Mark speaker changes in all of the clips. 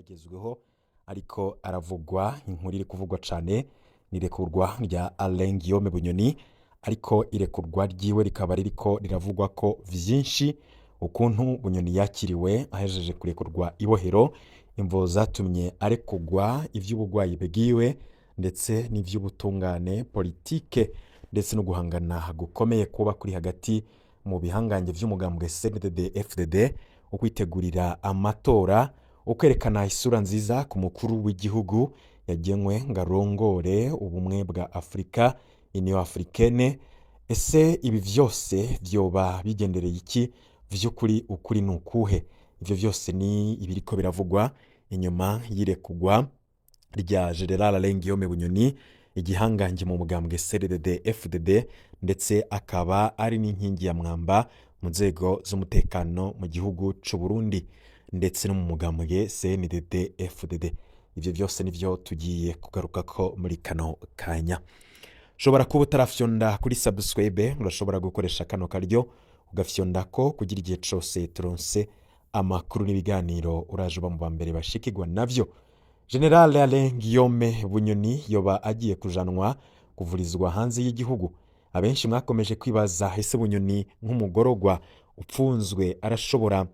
Speaker 1: Yaragezweho ariko aravugwa. Inkuru iri kuvugwa cane ni irekurwa rya Alain Guillaume Bunyoni, ariko irekurwa ryiwe rikaba ririko riravugwa ko vyinshi: ukuntu Bunyoni yakiriwe ahejeje kurekurwa ibohero, imvo zatumye arekurwa, ivy'ubugwayi bwiwe ndetse n'ivy'ubutungane, politike, ndetse no guhangana gukomeye kuba kuri hagati mu bihangange vy'umugambwe CNDD FDD, ukwitegurira amatora, ukwerekana isura nziza ku mukuru w'igihugu yagenwe ngo arongore Ubumwe bwa Afurika, Union Africaine. Ese ibi vyose vyoba bigendereye iki vy'ukuri? Ukuri ni ukuhe? Ivyo vyose ni ibiriko biravugwa inyuma y'irekurwa rya General Alain Guillaume Bunyoni, igihangange mu mugambwe CNDD FDD, ndetse akaba ari n'inkingi ya mwamba mu nzego z'umutekano mu gihugu c'u Burundi ndetse no mu mugambwe CNDD FDD. Ivyo vyose nivyo tugiye kugarukako muri kano kanya. Ushobora kuba utarafyonda kuri subscribe, urashobora gukoresha kano karyo ugafyondako kugira igihe cose turonse amakuru n'ibiganiro uraje uba mu ba mbere bashikirwa navyo. General Alain Guillaume Bunyoni yoba agiye kujanwa kuvurizwa hanze y'igihugu. Abenshi mwakomeje kwibaza: ese Bunyoni nk'umugororwa upfunzwe arashobora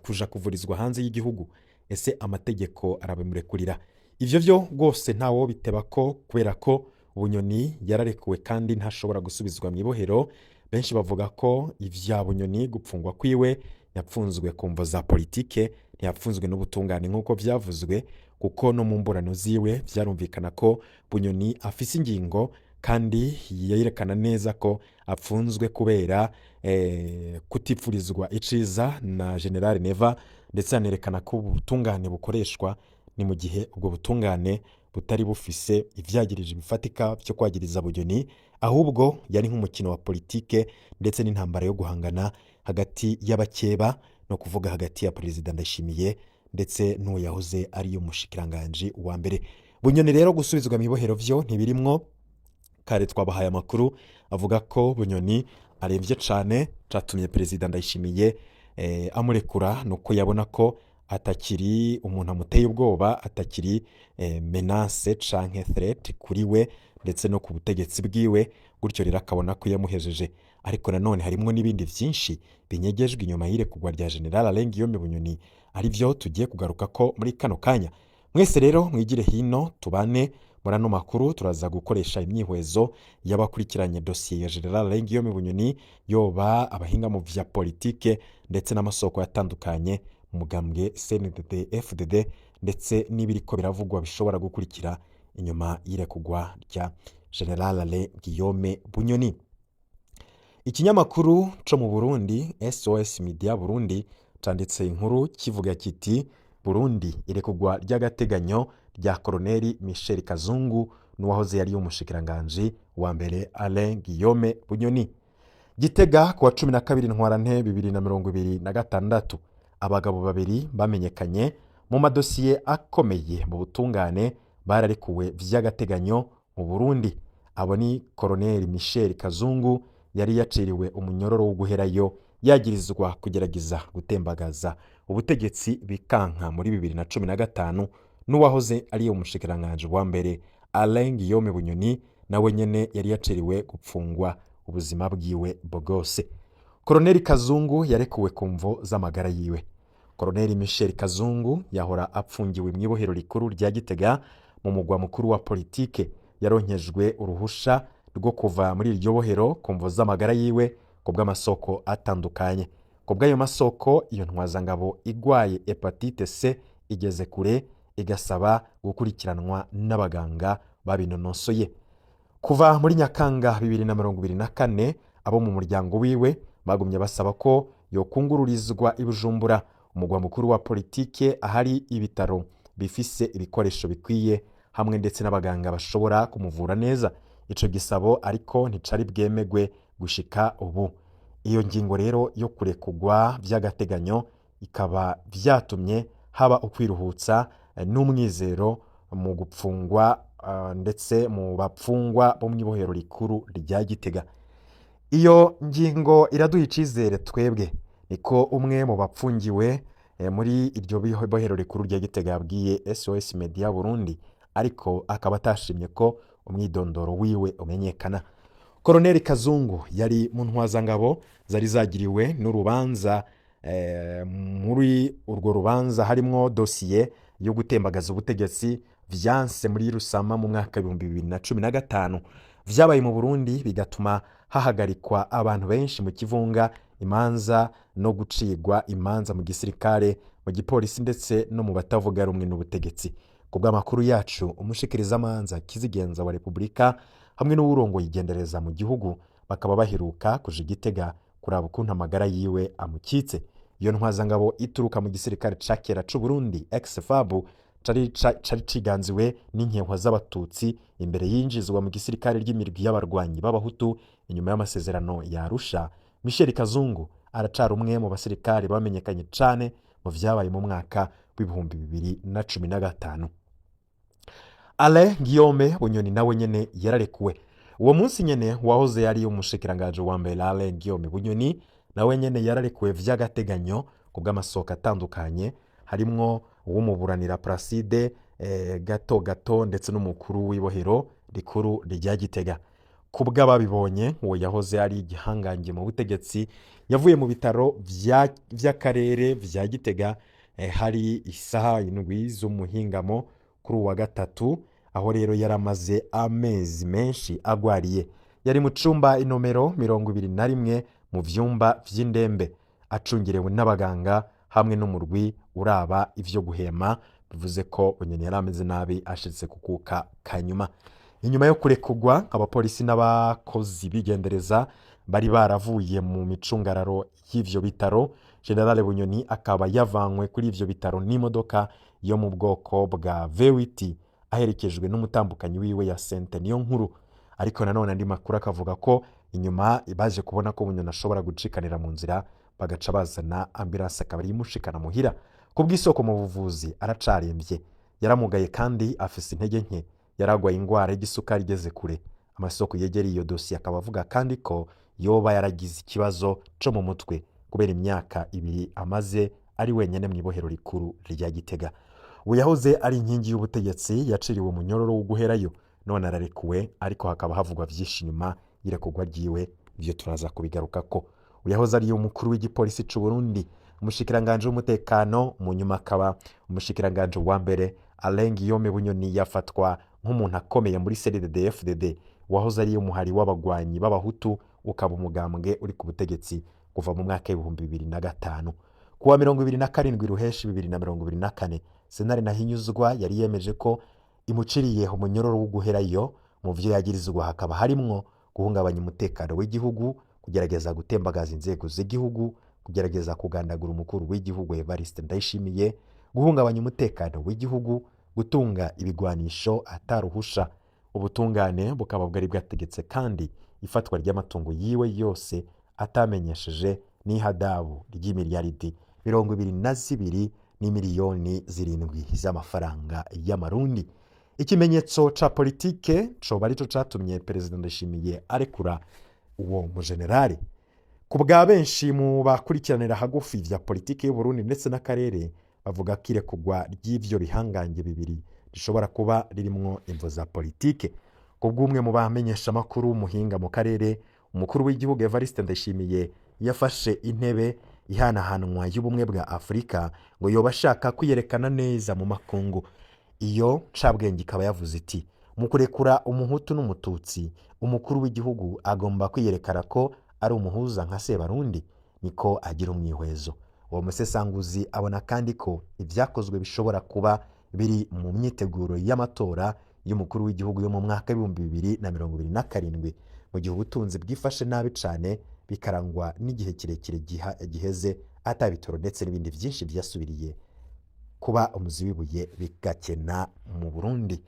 Speaker 1: kuja kuvurizwa hanze y'igihugu? Ese amategeko arabimurekurira? Ivyo vyo rwose ntawo biteba ko, kubera ko Bunyoni yararekuwe kandi ntashobora gusubizwa mu ibohero. Benshi bavuga ko ivya Bunyoni gupfungwa kwiwe, yapfunzwe ku mvo za politike, ntiyapfunzwe n'ubutungane nk'uko vyavuzwe, kuko no mu mburano ziwe vyarumvikana ko Bunyoni afise ingingo kandi yerekana neza ko apfunzwe kubera kutipfurizwa iciza na General Neva, ndetse anerekana ko ubutungane bukoreshwa. Ni mu gihe ubwo butungane butari bufise ivyagirije bifatika vyo kwagiriza Bunyoni, ahubwo yari nk'umukino wa politike ndetse n'intambara yo guhangana hagati y'abakeba, no kuvuga hagati ya Perezida Ndayishimiye ndetse n'uwo yahoze ari umushikiranganji wa mbere. Bunyoni rero gusubizwa mu ibohero vyo ntibirimwo. Kare twabahaye amakuru avuga ko Bunyoni aremvye cane. Catumye Perezida Ndayishimiye amurekura nuko yabona ko atakiri umuntu amuteye ubwoba, atakiri menace canke threat kuri we ndetse no ku butegetsi bwiwe, gutyo rero akabona ko yamuhejeje. Ariko nanone harimwo n'ibindi vyinshi binyegejwe inyuma y'irekurwa rya General Alain Guillaume Bunyoni, ari vyo tugiye kugaruka ko muri kano kanya. Mwese rero mwigire hino tubane muri ano makuru. Turaza gukoresha imyihwezo y'abakurikiranye dosiye ya General Alain Guillaume Bunyoni, yoba abahinga mu vya politike ndetse n'amasoko yatandukanye mu mugambwe CNDD FDD, ndetse n'ibiriko biravugwa bishobora gukurikira inyuma y'irekurwa rya General Alain Guillaume Bunyoni. Ikinyamakuru co mu Burundi, SOS Media Burundi, canditse inkuru kivuga kiti: "Burundi, irekurwa ry'agateganyo rya Koloneli Michel Kazungu n'uwahoze yari umushikiranganji wa mbere Alain Guillaume Bunyoni." Gitega, kuwa 12 Ntwarante 2026, abagabo babiri bamenyekanye mu madosiye akomeye mu butungane bararekuwe vy'agateganyo mu Burundi. Abo ni Koloneli Michel Kazungu yari yaciriwe umunyororo wo guherayo yagirizwa kugerageza gutembagaza ubutegetsi bikanka muri 2015, n'uwahoze ari umushikiranganji wa mbere Alain Guillaume Bunyoni, nawe nyene yari yaciriwe gupfungwa ubuzima bwiwe bwose. Koloneli Kazungu yarekuwe ku mvo z'amagara yiwe. Koloneli Michel Kazungu yahora apfungiwe mu ibohero rikuru rya Gitega mu mugwa mukuru wa politike. Yaronkejwe uruhusha rwo kuva muri iryo bohero ku mvo z'amagara yiwe ku bw'amasoko atandukanye. Ku bw'ayo masoko, iyo ntwazangabo igwaye hépatite C igeze kure, igasaba gukurikiranwa n'abaganga babinonosoye. Kuva muri Nyakanga 2024, abo mu muryango wiwe bagumye basaba ko yokungururizwa i Bujumbura, umugwa mukuru wa politike, ahari ibitaro bifise ibikoresho bikwiye hamwe ndetse n'abaganga bashobora kumuvura neza. Ico gisabo ariko nticari bwemegwe gushika ubu. Iyo ngingo rero yo kurekugwa vy'agateganyo ikaba vyatumye haba ukwiruhutsa n'umwizero mu gupfungwa ndetse mu bapfungwa bo mw'ibohero rikuru rya Gitega. "Iyo ngingo iraduha icizere twebwe," niko umwe mu bapfungiwe Muri iryo bohero rikuru rya Gitega yabwiye SOS Media Burundi, ariko akaba atashimye ko umwidondoro wiwe umenyekana. Koroneli Kazungu yari mu ntwazangabo zari zagiriwe n'urubanza. Muri urwo rubanza harimwo dosiye yo gutembagaza ubutegetsi vyanse muri Rusama mu mwaka 2015, vyabaye mu Burundi bigatuma hahagarikwa abantu benshi mu kivunga, imanza no gucigwa imanza mu gisirikare, mu gipolisi ndetse no mu batavuga rumwe n'ubutegetsi. Ku bw'amakuru yacu, umushikirizamanza kizigenza wa Repubulika hamwe n'uwurongoye igendereza mu gihugu bakaba baheruka kuja Igitega kuraba ukuntu amagara yiwe amukitse. Iyo ntwazangabo ituruka mu gisirikare ca kera c'u Burundi, ex-FAB, cari ciganziwe n'inkehwa z'Abatutsi imbere yinjizwa mu gisirikare ry'imirwi y'abarwanyi b'Abahutu inyuma y'amasezerano ya Arusha. Michel Kazungu aracari umwe mu basirikare bamenyekanye cane mu vyabaye mu mwaka w'2015. Alain Guillaume Bunyoni nawe nyene yararekuwe uwo munsi nyene. Wahoze ari umushikiranganji wa mbere Alain Guillaume Bunyoni nawe nyene yararekuwe vy'agateganyo ku bw'amasoko atandukanye, harimwo uwumuburanira Placide Gato Gato ndetse n'umukuru w'ibohero rikuru rya Gitega. Ku bw'ababibonye, uwo yahoze ari igihangange mu butegetsi yavuye mu bitaro vy'akarere vya Gitega hari isaha 7 z'umuhingamo kuri uwa gatatu, aho rero yaramaze amezi menshi agwariye. Yari mu cumba inomero 21 mu vyumba vy'indembe, acungerewe n'abaganga hamwe n'umurwi uraba ivyo guhema. Bivuze ko Bunyoni yari ameze nabi ashitse kukuka kanyuma. Inyuma yo kurekugwa, abapolisi n'abakozi bigendereza bari baravuye mu micungararo y'ivyo bitaro. Generale Bunyoni akaba yavanywe kuri ivyo bitaro n'imodoka yo mu bwoko bwa V8, aherekejwe n'umutambukanyi wiwe ya Sente Niyo Nkuru. Ariko nanone andi makuru akavuga ko inyuma baje kubona ko Bunyoni ashobora gucikanira mu nzira, bagaca bazana ambulance akaba imushikana muhira. Ku bw'isoko mu buvuzi, aracarembye, yaramugaye kandi afise intege nke, yaragwaye ingwara y'igisukari igeze kure. Amasoko yegereye iyo dosiye akaba avuga kandi ko yoba yaragize ikibazo co mu mutwe kubera imyaka 2 amaze ari wenyene mu ibohero rikuru rya Gitega. Ubu yahoze ari inkingi y'ubutegetsi yaciriwe umunyororo wo guherayo, none ararekuwe, ariko hakaba havugwa vyinshi nyuma y'irekurwa ryiwe. Ivyo turaza kubigarukako. Uyahoze ari umukuru w'igipolisi c'u Burundi, umushikiranganji w'umutekano, mu nyuma akaba umushikiranganji wa mbere, Alain Guillaume Bunyoni, yafatwa nk'umuntu akomeye muri CNDD-FDD, wahoze ari umuhari w'abagwanyi b'Abahutu, ukaba umugambwe uri ku butegetsi kuva mu mwaka w'2005. Kuwa 27 Ruheshi 2024, sentare Ntahinyuzwa yari yemeje ko imuciriye umunyororo wo guherayo. Mu vyo yagirizwa hakaba harimwo guhungabanya umutekano w'igihugu, kugerageza gutembagaza inzego z'igihugu, kugerageza kugandagura umukuru w'igihugu Evariste Ndayishimiye, guhungabanya umutekano w'igihugu, gutunga ibigwanisho ataruhusha. Ubutungane bukaba bwari bwategetse kandi ifatwa ry'amatungo yiwe yose atamenyesheje n'ihadabu ry'imiliyaridi 22 n'imiliyoni 7 z'amafaranga y'Amarundi. Ikimenyetso ca politike coba arico catumye Perezida Ndayishimiye arekura uwo mujenerali. Ku bwa benshi mu bakurikiranira hagufi vya politike y'Uburundi ndetse n'akarere, bavuga ko irekurwa ry'ivyo bihangange bibiri rishobora kuba ririmwo imvo za politike. Ku bw'umwe mu bamenyeshamakuru w'umuhinga mu karere, umukuru w'igihugu Evariste Ndayishimiye yafashe intebe ihanahanwa y'Ubumwe bwa Afurika ngo yoba ashaka kwiyerekana neza mu makungu. Iyo ncabwenge ikaba yavuze iti: "Mu kurekura Umuhutu n'Umututsi, umukuru w'igihugu agomba kwiyerekana ko ari umuhuza nka Sebarundi, niko agira umwihwezo." Uwo musesanguzi abona kandi ko ibyakozwe bishobora kuba biri mu myiteguro y'amatora y'umukuru w'igihugu yo mu mwaka w'2027, mu gihe ubutunzi bwifashe nabi cane, bikarangwa n'igihe kirekire giheze atabitoro ndetse n'ibindi byinshi byasubiriye kuba umuzi w'ibuye bigakena mu Burundi.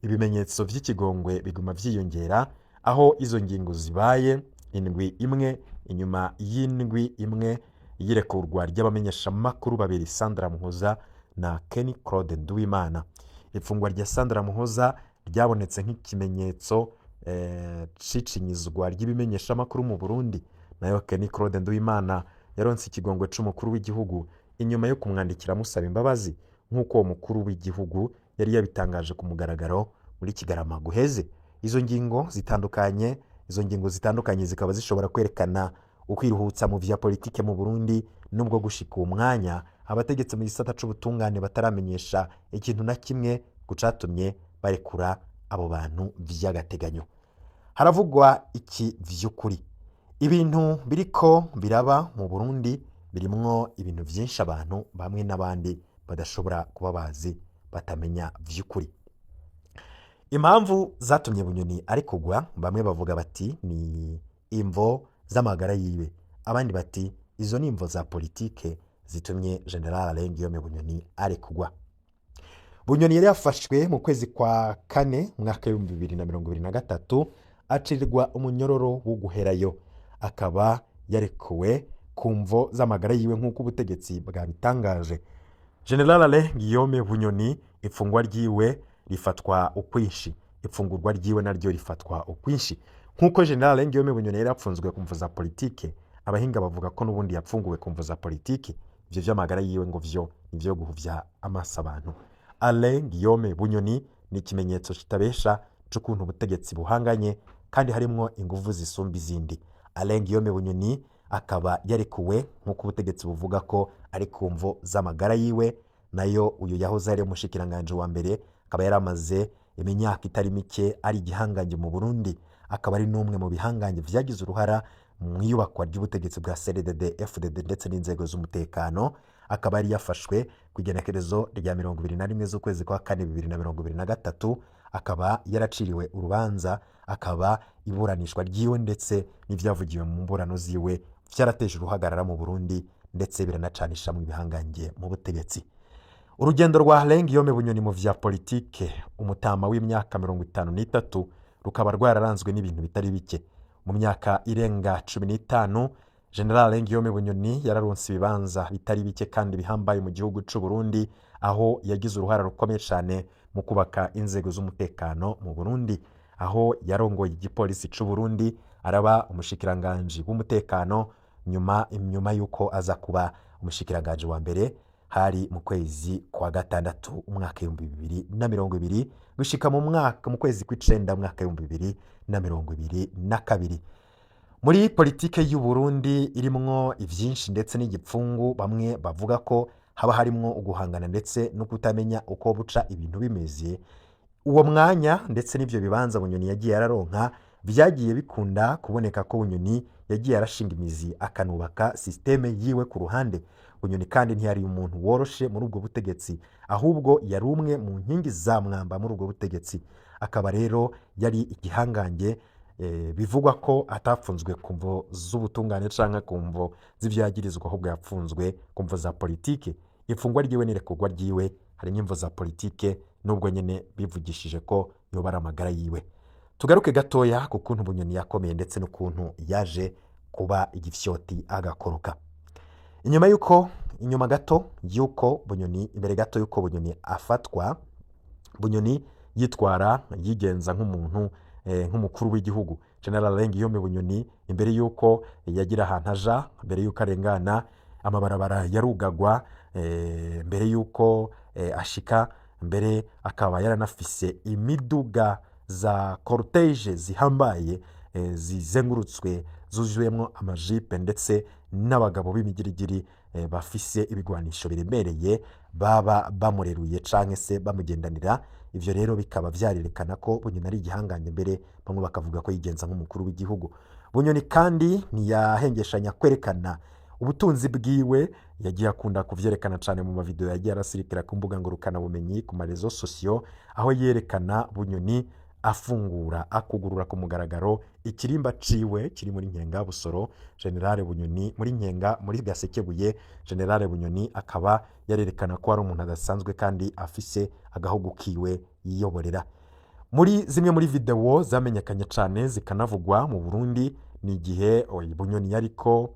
Speaker 1: Ibimenyetso by'ikigongwe biguma vyiyongera, aho izo ngingo zibaye indwi imwe inyuma y'indwi imwe y'irekurwa ry'abamenyeshamakuru babiri, Sandra Muhoza na Kenny Claude Nduwimana. Ifungwa rya Sandra Muhoza ryabonetse nk'ikimenyetso cicinyizwa ry'ibimenyeshamakuru mu Burundi. Nayo Kenny Claude Nduwimana yaronse ikigongwe c'umukuru w'igihugu inyuma yo kumwandikira amusaba imbabazi, nk'uko uwo mukuru w'igihugu yari yabitangaje ku mugaragaro muri Kigarama guheze. Izo ngingo zitandukanye, izo ngingo zitandukanye zikaba zishobora kwerekana ukwiruhutsa mu vya politike mu Burundi, nubwo gushika uwo mwanya abategetsi mu gisata c'ubutungane bataramenyesha ikintu na kimwe kucatumye barekura abo bantu vy'agateganyo. Haravugwa iki vy'ukuri? Ibintu biriko biraba mu Burundi birimwo ibintu vyinshi abantu bamwe n'abandi badashobora kuba bazi, batamenya vy'ukuri. Impamvu zatumye Bunyoni arekurwa, bamwe bavuga bati ni imvo z'amagara yiwe, abandi bati izo ni imvo za politike zitumye General Alain Guillaume Bunyoni arekurwa. Bunyoni yari yafashwe mu kwezi kwa kane mwaka w'2023, acirirwa umunyororo wo guherayo, akaba yarekuwe ku mvo z'amagara yiwe nk'uko ubutegetsi bwabitangaje. General Alain Guillaume Bunyoni, ifungwa ryiwe rifatwa ukwinshi, ifungurwa ryiwe naryo rifatwa ukwinshi. Nk'uko General Alain Guillaume Bunyoni yari yapfunzwe ku mvo za politike, abahinga bavuga ko n'ubundi yapfunguwe ku mvo za politike. Ivyo vy'amagara yiwe ngo vyo nivyo guhuvya amaso abantu. Alain Guillaume Bunyoni ni ikimenyetso kitabesha c'ukuntu ubutegetsi buhanganye kandi harimwo inguvu zisumba izindi. Alain Guillaume Bunyoni akaba yarekuwe nk'uko ubutegetsi buvuga ko ari ku mvo z'amagara yiwe. Nayo uyu yahoze ari umushikiranganji wa mbere akaba yaramaze imyaka itari mike ari igihangange mu Burundi, akaba ari n'umwe mu bihangange vyagize uruhara mu iyubakwa ry'ubutegetsi bwa CNDD FDD ndetse n'inzego z'umutekano. Akaba yari yafashwe ku igenekerezo rya 21 z'ukwezi kwa kane 2023, akaba yaraciriwe urubanza, akaba iburanishwa ryiwe ndetse n'ivyavugiwe mu mburano ziwe vyarateje uruhagarara mu Burundi, ndetse biranacanisha mu bihangange mu butegetsi. Urugendo rwa Alain Guillaume Bunyoni mu vya politike, umutama w'imyaka 53, rukaba rwararanzwe n'ibintu bitari bike. Mu myaka irenga 15, General Alain Guillaume Bunyoni yararonse ibibanza bitari bike kandi bihambaye mu gihugu c'u Burundi, aho yagize uruhara rukomeye cyane mu kubaka inzego z'umutekano mu Burundi, aho yarongoye igipolisi c'u Burundi, araba umushikiranganji w'umutekano, nyuma y'uko aza kuba umushikiranganji wa mbere hari mu kwezi kwa gatandatu umwaka 2020 gushika mu mwaka mu kwezi kw'icenda umwaka 2022. Muri politike y'u Burundi irimwo ivyinshi ndetse n'igipfungu, bamwe bavuga ko haba harimwo uguhangana ndetse no kutamenya uko buca ibintu bimeze. Uwo mwanya ndetse n'ivyo bibanza Bunyoni yagiye araronka vyagiye bikunda kuboneka ko Bunyoni yagiye arashinga imizi akanubaka système yiwe ku ruhande. Bunyoni kandi ntiyari umuntu woroshe muri ubwo butegetsi, ahubwo yari umwe mu nkingi za mwamba muri ubwo butegetsi. Akaba rero yari igihangange. Bivugwa ko atapfunzwe ku mvo z'ubutungane canke ku mvo z'ivyagirizwa, ahubwo yapfunzwe ku mvo za politike. Ifungwa ryiwe n'irekurwa ryiwe harimo imvo za politike, nubwo nyene bivugishije ko yoba ari amagara yiwe. Tugaruke gatoya ku kuntu Bunyoni yakomeye ndetse n'ukuntu yaje kuba igifyoti agakoroka. Inyuma yuko, inyuma gato yuko Bunyoni, imbere gato yuko Bunyoni afatwa, Bunyoni yitwara yigenza nk'umuntu nk'umukuru w'igihugu. General Alain Guillaume Bunyoni, imbere yuko yagira ahantu aja, mbere yuko arengana, amabarabara yarugagwa mbere yuko ashika, mbere akaba yaranafise imiduga za cortège zihambaye, zizengurutswe, zuzuyemwo amajipe ndetse n'abagabo b'imigirigiri bafise ibigwanisho biremereye, baba bamureruye canke se bamugendanira. Ivyo rero bikaba vyarerekana ko Bunyoni ari igihangange, mbere bamwe bakavuga ko yigenza nk'umukuru w'igihugu. Bunyoni kandi ntiyahengeshanya kwerekana ubutunzi bwiwe, yagiye akunda kuvyerekana cane mu mavideo yagiye arasirikira ku mbuga ngurukanabumenyi, ku ma réseaux sociaux, aho yerekana Bunyoni afungura, akugurura ku mugaragaro ikirimba ciwe kiri muri Nkenga Busoro. General Bunyoni muri Nkenga, muri Gasekebuye. General Bunyoni akaba yarerekana ko ari umuntu adasanzwe kandi afise agahugu kiwe yiyoborera. Muri zimwe muri video zamenyekanye cane zikanavugwa mu Burundi ni igihe Bunyoni yariko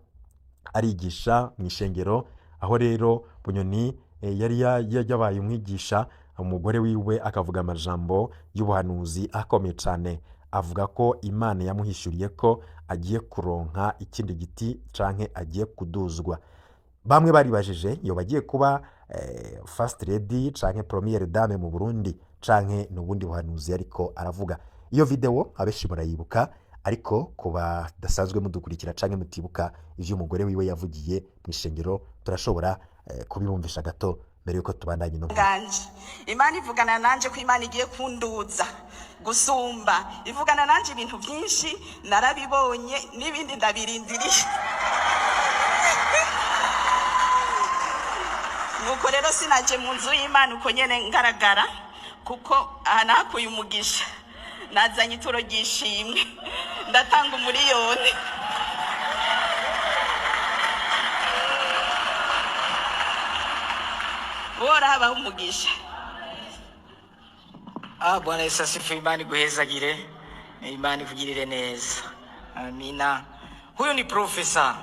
Speaker 1: arigisha mu ishengero, aho rero Bunyoni yari yabaye umwigisha, umugore wiwe akavuga amajambo y'ubuhanuzi akomeye cane, avuga ko Imana yamuhishuriye ko agiye kuronka ikindi giti canke agiye kuduzwa. Bamwe baribajije iyo bagiye kuba first lady canke première dame mu Burundi, canke n'ubundi buhanuzi ariko aravuga. Iyo video abenshi murayibuka, ariko ku badasanzwe mudukurikira canke mutibuka ivyo umugore wiwe yavugiye mu ishengero, turashobora kubibumvisha gato mbere yuko tubandanye no
Speaker 2: Bwanje, Imana ivugana nanje ko Imana igiye kunduza gusumba. Ivugana nanje ibintu byinshi, narabibonye n'ibindi ndabirindiriye. Nuko rero sinaje mu nzu y'Imana uko nyene ngaragara, kuko aha nahakuye umugisha. Nazanye ituro ry'ishimwe, ndatanga 1 miliyoni. Uhoraho abahe umugisha.
Speaker 3: Ah, Bwana Yesu asifiwe. Imana iguhezagire, Imana ikugirire neza. Amina. Huyu ni profesa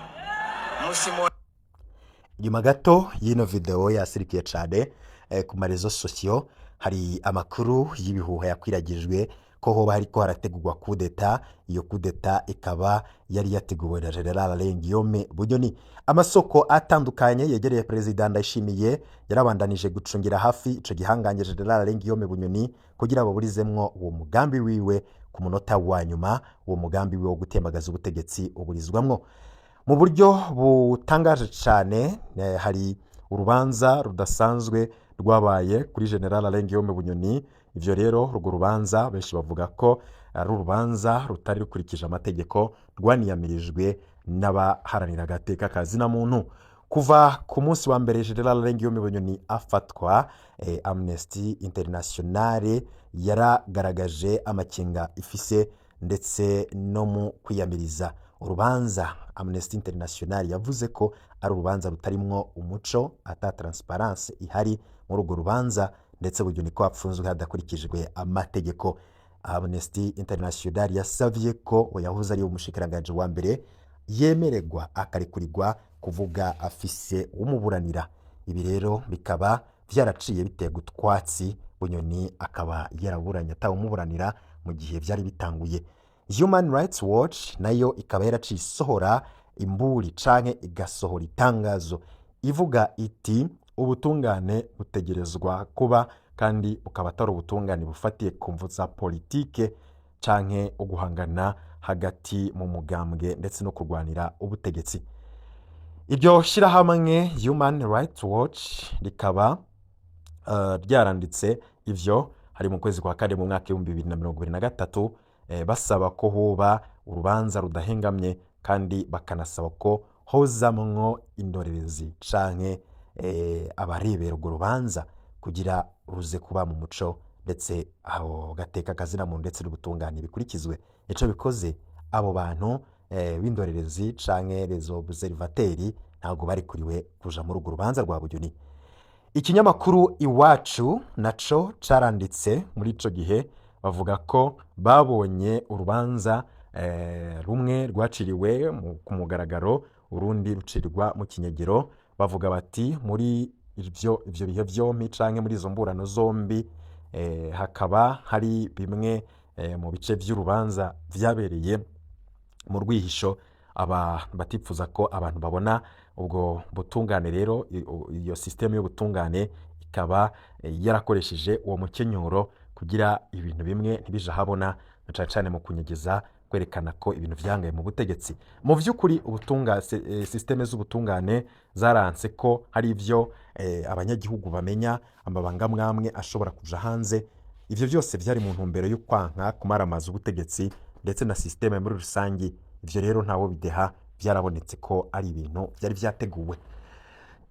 Speaker 3: Musimo.
Speaker 1: Nyuma gato y'ino video yasirikiye cyane ku ma réseaux sociaux, hari amakuru y'ibihuha yakwiragijwe ko hoba hariko harategurwa kudeta. Iyo kudeta ikaba yari yateguwe na General Alain Guillaume Bunyoni. Amasoko atandukanye yegereye Perezida Ndayishimiye yarabandanije gucungira hafi ico gihangange General Alain Guillaume Bunyoni kugira baburizemwo uwo mugambi wiwe. Ku munota wa nyuma uwo mugambi wiwe wo gutembagaza ubutegetsi uburizwamwo mu buryo butangaje cyane. Hari urubanza rudasanzwe rwabaye kuri General Alain Guillaume Bunyoni. Ivyo rero, urwo rubanza benshi bavuga ko ari urubanza rutari rukurikije amategeko, rwaniyamirijwe n'abaharanira agateka ka zina muntu. Kuva ku munsi wa mbere General Alain Guillaume Bunyoni afatwa, Amnesty Internationale yaragaragaje amakenga ifise ndetse no mu kwiyamiriza urubanza. Amnesty International yavuze ko ari urubanza rutarimwo umuco, ata transparence ihari muri urwo rubanza, ndetse Bunyoni ko apfunzwe hadakurikijwe amategeko. Amnesty International yasavye ko yahoze ari umushikiranganji wa mbere yemererwa akarekurirwa kuvuga afise umuburanira. Ibi rero bikaba vyaraciye biterwa utwatsi, Bunyoni akaba yaraburanye atawumuburanira mu gihe vyari bitanguye. Human Rights Watch nayo ikaba yaraciye isohora imburi canke igasohora itangazo ivuga iti: "Ubutungane butegerezwa kuba kandi bukaba atari ubutungane bufatiye ku mvu za politike canke uguhangana hagati mu mugambwe ndetse no kurwanira ubutegetsi." Iryo shirahamwe Human Rights Watch rikaba ryaranditse ivyo hari mu kwezi kwa kane mu mwaka 2023, basaba ko hoba urubanza rudahengamye kandi bakanasaba ko hozamwo indorerezi canke abarebera urwo rubanza kugira ruze kuba mu muco, ndetse aho gateka kazina muntu ndetse n'ubutungane bikurikizwe. Ico bikoze, abo bantu b'indorerezi canke les observateurs ntabwo barikuriwe kuja muri urwo rubanza rwa Bunyoni. Ikinyamakuru Iwacu naco caranditse muri ico gihe, bavuga ko babonye urubanza rumwe rwaciriwe ku mugaragaro, urundi rucirirwa mu kinyegero. Bavuga bati muri ivyo bihe vyompi canke muri izo mburano zombi, hakaba hari bimwe mu bice vy'urubanza vyabereye mu rwihisho, aba batipfuza ko abantu babona ubwo butungane. Rero iyo système y'ubutungane ikaba yarakoresheje uwo mukenyuro kugira ibintu bimwe ntibije ahabona, na cane cane mu kunyegeza kwerekana ko ibintu vyangaye mu butegetsi. Mu vy'ukuri système z'ubutungane zaranse ko hari ivyo abanyagihugu bamenya, amabanga mwamwe ashobora kuja hanze. Ivyo vyose vyari mu ntumbero yo kwanka kumaramaza ubutegetsi ndetse na système muri rusangi. Ivyo rero ntawo bideha, vyarabonetse ko ari ibintu vyari vyateguwe.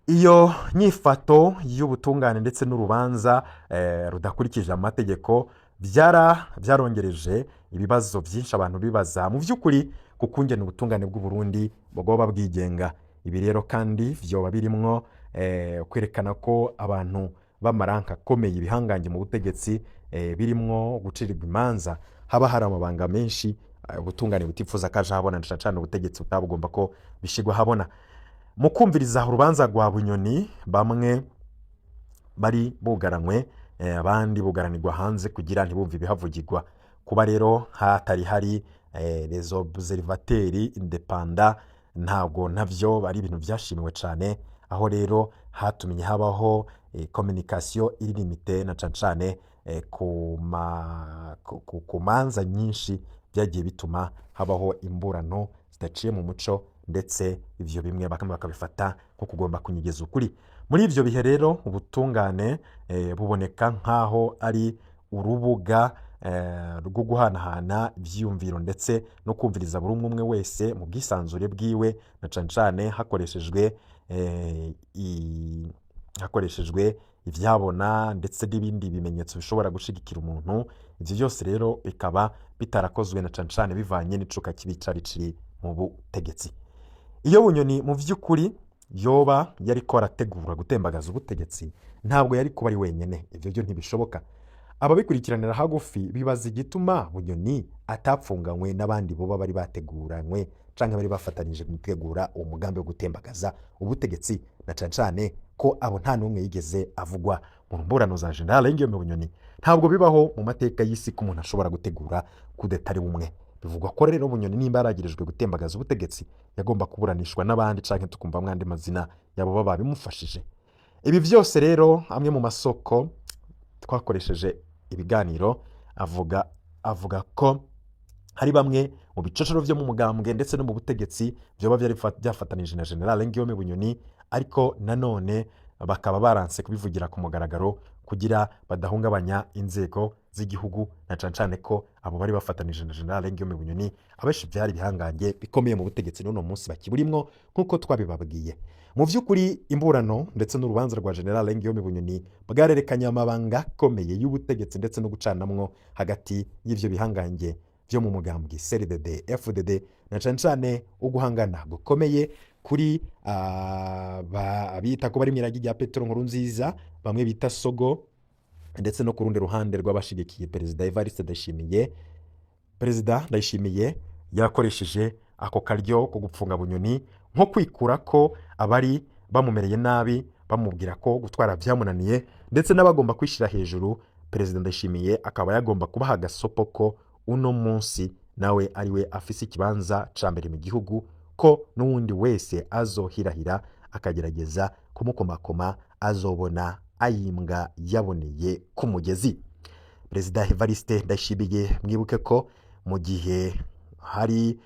Speaker 1: Iyo nyifato y'ubutungane ndetse n'urubanza rudakurikije amategeko byarongereje ibibazo byinshi abantu bibaza mu by'ukuri ku kungena ubutungane bw'u Burundi bwoba bwigenga. Ibi rero kandi vyoba birimwo kwerekana ko abantu b'amaranka akomeye, ibihangange mu butegetsi, birimwo gucirirwa imanza, haba hari amabanga menshi ubutungane butifuza ko aje ahabona, na cane ubutegetsi butabugomba ko bishigwa habona. Mu kumviriza urubanza rwa Bunyoni, bamwe bari bugaranywe, abandi bugaranirwa hanze kugira ntibumve ibihavugirwa. Kuba rero hatari hari les observateurs indépendants, ntabwo navyo ari ibintu vyashimiwe cane. Aho rero hatumye habaho communication iri limitée, na cane cane ku manza nyinshi byagiye bituma habaho imburano zidaciye mu muco, ndetse ivyo bimwe bamwe bakabifata nko kugomba kunyegeza ukuri. Muri ivyo bihe rero, ubutungane buboneka nk'aho ari urubuga rwo guhanahana ivyiyumviro ndetse no kumviriza buri umwe umwe wese mu bwisanzure bwiwe, na cane cane hakoreshejwe ivyabona ndetse n'ibindi bimenyetso bishobora gushigikira umuntu. Ivyo byose rero bikaba bitarakozwe, na cane cane bivanye n'icuka kibi cari kiri mu butegetsi. Iyo Bunyoni mu vy'ukuri yoba yariko arategura gutembagaza ubutegetsi, ntabwo yari kuba ari wenyene. Ivyo byo ntibishoboka. Ababikurikiranira hagufi bibaza igituma Bunyoni atapfunganywe n'abandi boba bari bateguranywe canke bari bafatanije mu gutegura uwo mugambi wo gutembagaza ubutegetsi, na cane cane ko abo nta n'umwe yigeze avugwa mu mburano za General Guillaume Bunyoni. Ntabwo bibaho mu mateka y'isi ko umuntu ashobora gutegura kudeta ari umwe. Bivugwa ko rero Bunyoni, nimba yaragirijwe gutembagaza ubutegetsi, yagomba kuburanishwa n'abandi, canke tukumva andi mazina yabo baba bimufashije. Ibi byose rero, amwe mu masoko twakoresheje ibiganiro avuga ko hari bamwe mu bicocero vyo mu mugambwe ndetse no mu butegetsi vyoba vyari byafatanije na General Guillaume Bunyoni, ariko nanone bakaba baranse kubivugira ku mugaragaro kugira badahungabanya inzego z'igihugu, na cane cane ko abo bari bafatanije na General Guillaume Bunyoni abenshi vyari ibihangange bikomeye mu butegetsi n'uno munsi bakiburimwo, nk'uko twabibabwiye. Mu vy'ukuri, imburano ndetse n'urubanza rwa General Guillaume Bunyoni bwarerekanye amabanga akomeye y'ubutegetsi ndetse no gucanamwo hagati y'ivyo bihangange vyo mu mugambwe CNDD FDD, na cane cane uguhangana gukomeye kuri abita ko bari mw'iragi rya Petero Nkurunziza, bamwe bita Sogo, ndetse no ku rundi ruhande rw'abashigikiye Perezida Evariste Ndayishimiye. Perezida Ndayishimiye yakoresheje ako karyo ko gupfunga Bunyoni nko kwikura ko abari bamumereye nabi, bamubwira ko gutwara byamunaniye, ndetse n'abagomba kwishyira hejuru. Perezida Ndayishimiye akaba yagomba kubaha agasopo ko uno munsi nawe ariwe afise ikibanza ca mbere mu gihugu, ko n'uwundi wese azohirahira akagerageza kumukomakoma azobona ayimbwa yaboneye ku mugezi. Perezida Evariste Ndayishimiye, mwibuke ko mu gihe hari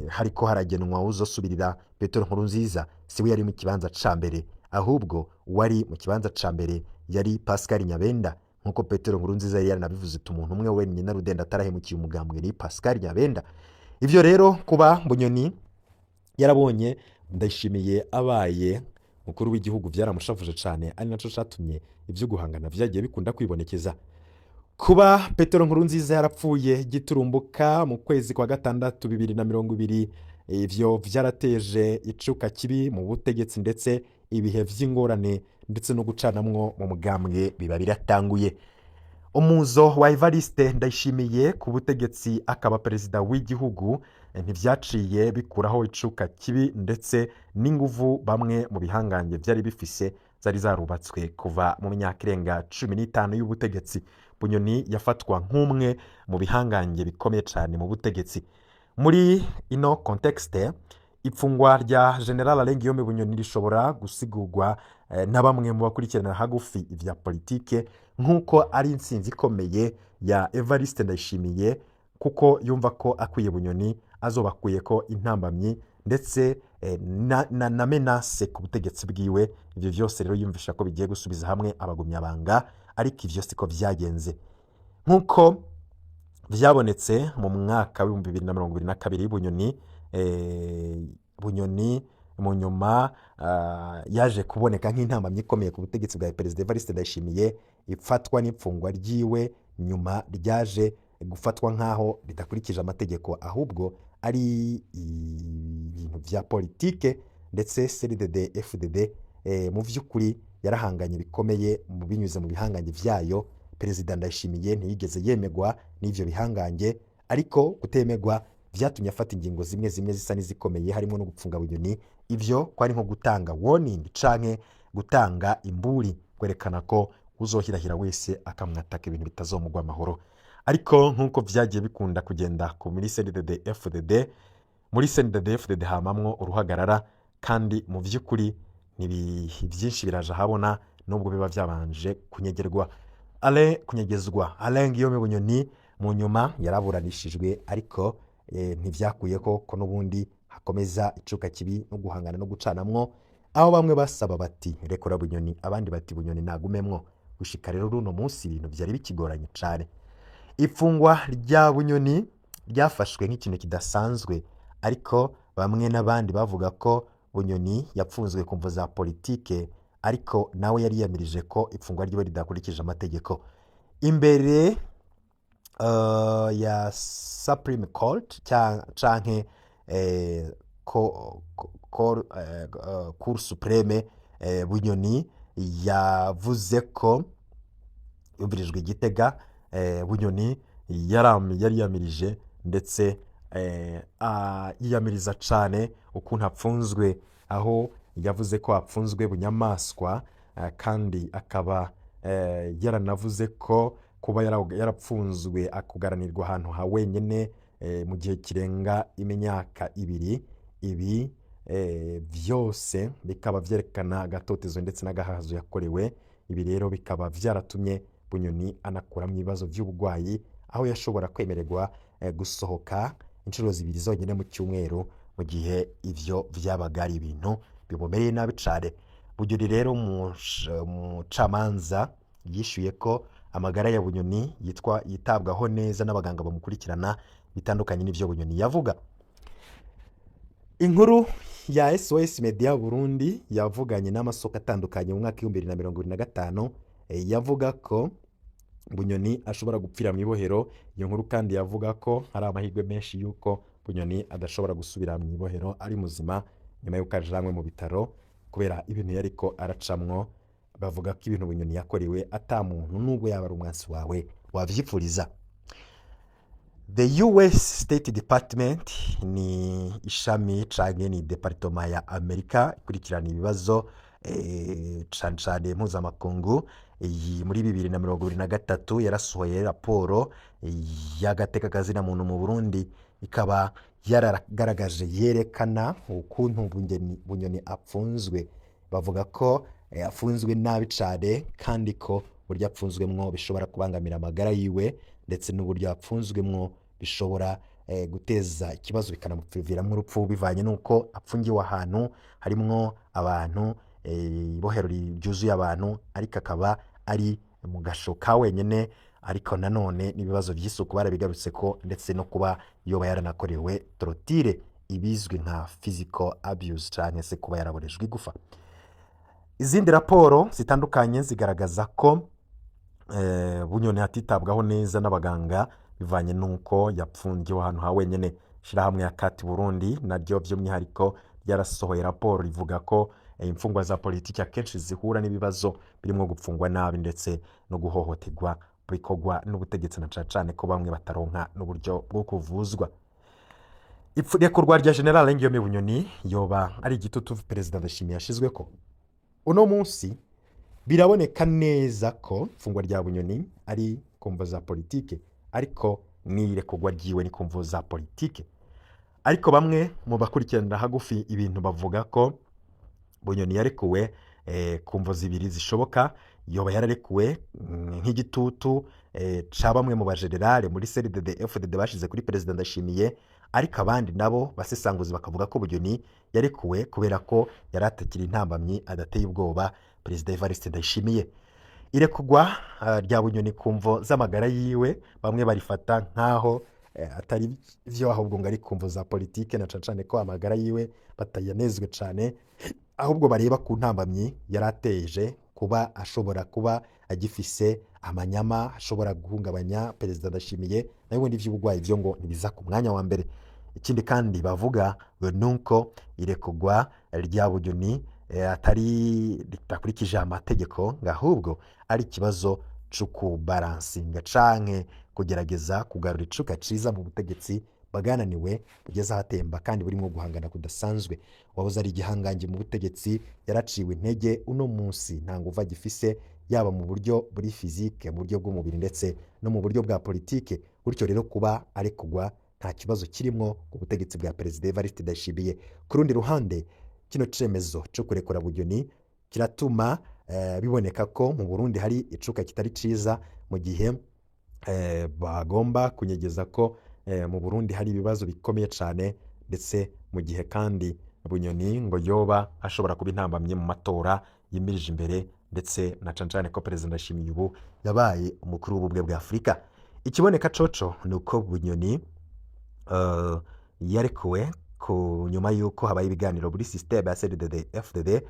Speaker 1: hariko haragenwa uzosubirira Petero Nkurunziza, siwe yari mu kibanza ca mbere, ahubwo uwari mu kibanza ca mbere yari Pascal Nyabenda, nkuko Petero Nkurunziza yari yaranabivuze ati: "Umuntu umwe wenyine rudenda atarahemukiye umugambwe ni Pascal Nyabenda." Ivyo rero, kuba Bunyoni yarabonye Ndayishimiye abaye mukuru w'igihugu, byaramushavuje cyane, ari naco catumye ibyo guhangana vyagiye bikunda kwibonekeza. Kuba Petero Nkurunziza yarapfuye giturumbuka mu kwezi kwa gatandatu 2020, ivyo vyarateje icuka kibi mu butegetsi, ndetse ibihe vy'ingorane ndetse no gucanamwo mu mugambwe biba biratanguye. Umuzo wa Evariste Ndayishimiye ku butegetsi akaba perezida w'igihugu ntivyaciye bikuraho icuka kibi ndetse n'inguvu bamwe mu bihangange vyari bifise zari zarubatswe kuva mu myaka irenga 15 y'ubutegetsi. Bunyoni yafatwa nk'umwe mu bihangange bikomeye cyane mu butegetsi. Muri ino contexte, ipfungwa rya General Alain Guillaume Bunyoni rishobora gusigurwa na bamwe mu bakurikirana hagufi ivya politike nk'uko ari intsinzi ikomeye ya Evariste Ndayishimiye, kuko yumva ko akwiye Bunyoni azoba akuye ko intambamyi ndetse na menace ku butegetsi bwiwe. Ivyo vyose rero yumvisha ko bigiye gusubiza hamwe abagumyabanga, ariko ivyo siko vyagenze. Nk'uko vyabonetse mu mwaka w'2022, Bunyoni mu nyuma yaje kuboneka nk'intambamyi ikomeye ku butegetsi bwa Perezida Evariste Ndayishimiye. Ifatwa n'imfungwa ryiwe nyuma ryaje gufatwa nk'aho ridakurikije amategeko, ahubwo ari ibintu vya politike, ndetse CNDD FDD mu vy'ukuri yarahanganye bikomeye mu binyuze mu bihangange vyayo. Perezida Ndayishimiye ntiyigeze yemegwa n'ivyo bihangange, ariko kutemegwa vyatumye afata ingingo zimwe zimwe zisa n'izikomeye, harimo no gupfunga Bunyoni. Ivyo kwari nko gutanga warning canke gutanga imburi, kwerekana ko uzohirahira wese akamwataka ibintu bitazomugwa amahoro. Ariko nk'uko vyagiye bikunda kugenda ku muri CNDD FDD, muri CNDD FDD hamamwo uruhagarara, kandi mu vy'ukuri Byinshi biraje ahabona nubwo biba byabanje kunyegerwa Alain kunyegezwa. Alain Guillaume Bunyoni mu nyuma yaraburanishijwe, ariko ntivyakuye ko n'ubundi hakomeza icuka kibi no guhangana no gucanamwo, aho bamwe basaba bati rekura Bunyoni, abandi bati Bunyoni nagumemwo. Gushika rero runo munsi ibintu vyari bikigoranye cane. Ifungwa rya Bunyoni ryafashwe nk'ikintu kidasanzwe, ariko bamwe n'abandi bavuga ko Bunyoni yapfunzwe ku mvo za politike, ariko nawe yari yiyamirije ko ifungwa ryiwe ridakurikije amategeko. Imbere ya Supreme Court canke Cour Supreme, Bunyoni yavuze ko yumvirijwe i Gitega. Bunyoni yari yamirije ndetse yiyamiriza cane ukuntu apfunzwe, aho yavuze ko apfunzwe bunyamaswa, kandi akaba yaranavuze ko kuba yarapfunzwe akugaranirwa ahantu ha wenyene mu gihe kirenga imyaka 2, ibi vyose bikaba vyerekana agatotezo ndetse n'agahazo yakorewe. Ibi rero bikaba vyaratumye Bunyoni anakuramwo ibibazo vy'uburwayi, aho yashobora kwemererwa gusohoka inshuro 2 zonyine mu cyumweru, mu gihe ivyo vyabaga ari ibintu bimumereye nabi cane. Bunyoni rero umucamanza yishuye ko amagara ya Bunyoni yitabwaho neza n'abaganga bamukurikirana, bitandukanye n'ivyo Bunyoni yavuga. Inkuru ya SOS Media Burundi yavuganye n'amasoko atandukanye mu mwaka 2025, yavuga ko Bunyoni ashobora gupfira mu ibohero. Iyo nkuru kandi yavuga ko hari amahirwe menshi y'uko Bunyoni adashobora gusubira mu ibohero ari muzima nyuma y'uko ajanwe mu bitaro kubera ibintu yariko aracamwo. Bavuga ko ibintu Bunyoni yakorewe ata muntu nubwo yaba ari umwansi wawe wavyipfuriza. The US State Department ni ishami canke ni departoma ya Amerika ikurikirana ibibazo cane cane mpuzamakungu. Iyi muri 2023 yarasohoye raporo y'agateka kazina muntu mu Burundi, ikaba yaragaragaje yerekana ukuntu Bunyoni apfunzwe. Bavuga ko afunzwe nabi cane, kandi ko uburyo apfunzwemwo bishobora kubangamira amagara yiwe, ndetse n'uburyo apfunzwemwo bishobora guteza ikibazo bikanamuviramo urupfu, bivanye n'uko apfungiwe ahantu harimwo abantu, ibohero ryuzuye abantu, ariko akaba ari mu gasho ka wenyene. Ariko nanone n'ibibazo vy'isuku barabigarutse ko, ndetse no kuba yoba yaranakorewe torture, ibizwi nka physical abuse, canke se kuba yaraborejwe igufa. Izindi raporo zitandukanye zigaragaza ko Bunyoni atitabwaho neza n'abaganga bivanye n'uko yapfungiwe ahantu ha wenyene. Ishirahamwe ya Kati Burundi naryo by'umwihariko ryarasohoye raporo rivuga ko imfungwa za politiki akenshi zihura n'ibibazo birimo gupfungwa nabi ndetse no guhohoterwa bikorwa n'ubutegetsi, na cane cane ko bamwe bataronka n'uburyo bwo kuvuzwa. Irekurwa rya General Guillaume Bunyoni yoba ari igitutu Perezida Ndayishimiye yashizweko. Uno munsi biraboneka neza ko ifungwa rya Bunyoni ari ku mvo za politike, ariko n'irekurwa ryiwe ni ku mvo za politike. Ariko bamwe mu bakurikiranira hagufi ibintu bavuga ko Bunyoni yarekuwe ku mvo zibiri zishoboka. Yoba yararekuwe nk'igitutu ca bamwe mu bajenerale muri CNDD FDD bashize kuri Perezida Ndayishimiye, ariko abandi nabo basesanguzi bakavuga ko Bunyoni yarekuwe kubera ko yari atakiri intambamyi adateye ubwoba Perezida Evariste Ndayishimiye. Irekurwa rya Bunyoni ku mvo z'amagara yiwe bamwe barifata nk'aho atari vyo, ahubwo ngo ari ku mvo za politike, na cane cane ko amagara yiwe batayanezwe cane, ahubwo bareba ku ntambamyi yari ateje, kuba ashobora kuba agifise amanyama ashobora guhungabanya Perezida Ndayishimiye, nayo ubundi ivy'uburwayi vyo ngo ntibiza ku mwanya wa mbere. Ikindi kandi bavuga ngo nuko irekurwa rya Bunyoni atari ridakurikije amategeko, ngo ahubwo ari ikibazo co kubaransinga canke kugerageza kugarura icuka ciza mu butegetsi bwananiwe bugeze ahatemba kandi burimo guhangana kudasanzwe. Wahoze ari igihangange mu butegetsi yaraciwe intege, uno munsi nta nguvu agifise, yaba mu buryo buri physique, mu buryo bw'umubiri, ndetse no mu buryo bwa politike. Gutyo rero kuba arekurwa nta kibazo kirimwo ku butegetsi bwa Perezida Evariste Ndayishimiye. Ku rundi ruhande, Kino cemezo co kurekura Bunyoni kiratuma biboneka ko mu Burundi hari icuka kitari ciza, mu gihe bagomba kunyegeza ko mu Burundi hari ibibazo bikomeye cane, ndetse mu gihe kandi Bunyoni ngo yoba ashobora kuba intambamye mu matora yimirije imbere, ndetse na cane cane ko Perezida Ndayishimiye ubu yabaye umukuru w'ubumwe bwa Afurika. Ikiboneka coco ni uko Bunyoni yarekuwe ku nyuma y'uko habaye ibiganiro muri système ya CNDD FDD,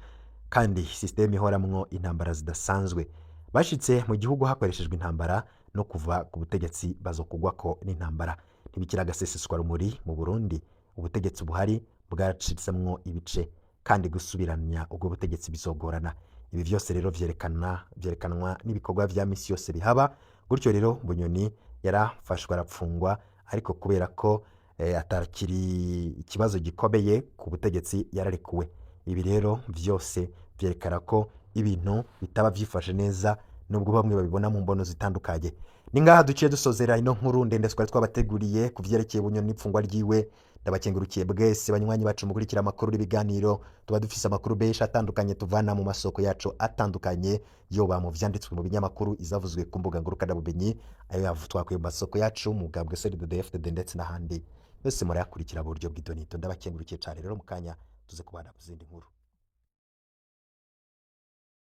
Speaker 1: kandi système ihoramwo intambara zidasanzwe. Bashitse mu gihugu hakoreshejwe intambara, no kuva ku butegetsi bazokugwako n'intambara. Ntibikiri agaseseshwa rumuri mu Burundi, ubutegetsi buhari bwaracitsemwo ibice, kandi gusubiranya ubwo butegetsi bizogorana. Ibi vyose rero vyerekanwa n'ibikorwa vya misi yose bihaba. Gutyo rero Bunyoni yarafashwe arapfungwa, ariko kubera ko atakiri ikibazo gikomeye ku butegetsi yararekuwe. Ibi rero vyose vyerekana ko ibintu bitaba vyifashe neza, nubwo bamwe babibona mu mbono zitandukanye. Ni ngaha duciye dusozera ino nkuru ndende twari twabateguriye ku vyerekeye Bunyoni n'ipfungwa ryiwe. Ndabakengurukiye bwese banywanyi bacu mukurikira amakuru n'ibiganiro. Tuba dufise amakuru menshi atandukanye tuvana mu masoko yacu atandukanye, yoba mu vyanditswe mu binyamakuru, izavuzwe ku mbuga ngurukanabumenyi, ayo twakuye mu masoko yacu mu bwabwe CNDD FDD ndetse n'ahandi. Yose murayakurikira mu buryo bw'idonito. Ndabakengurukiye cane rero, mu kanya tuze kubana ku zindi nkuru.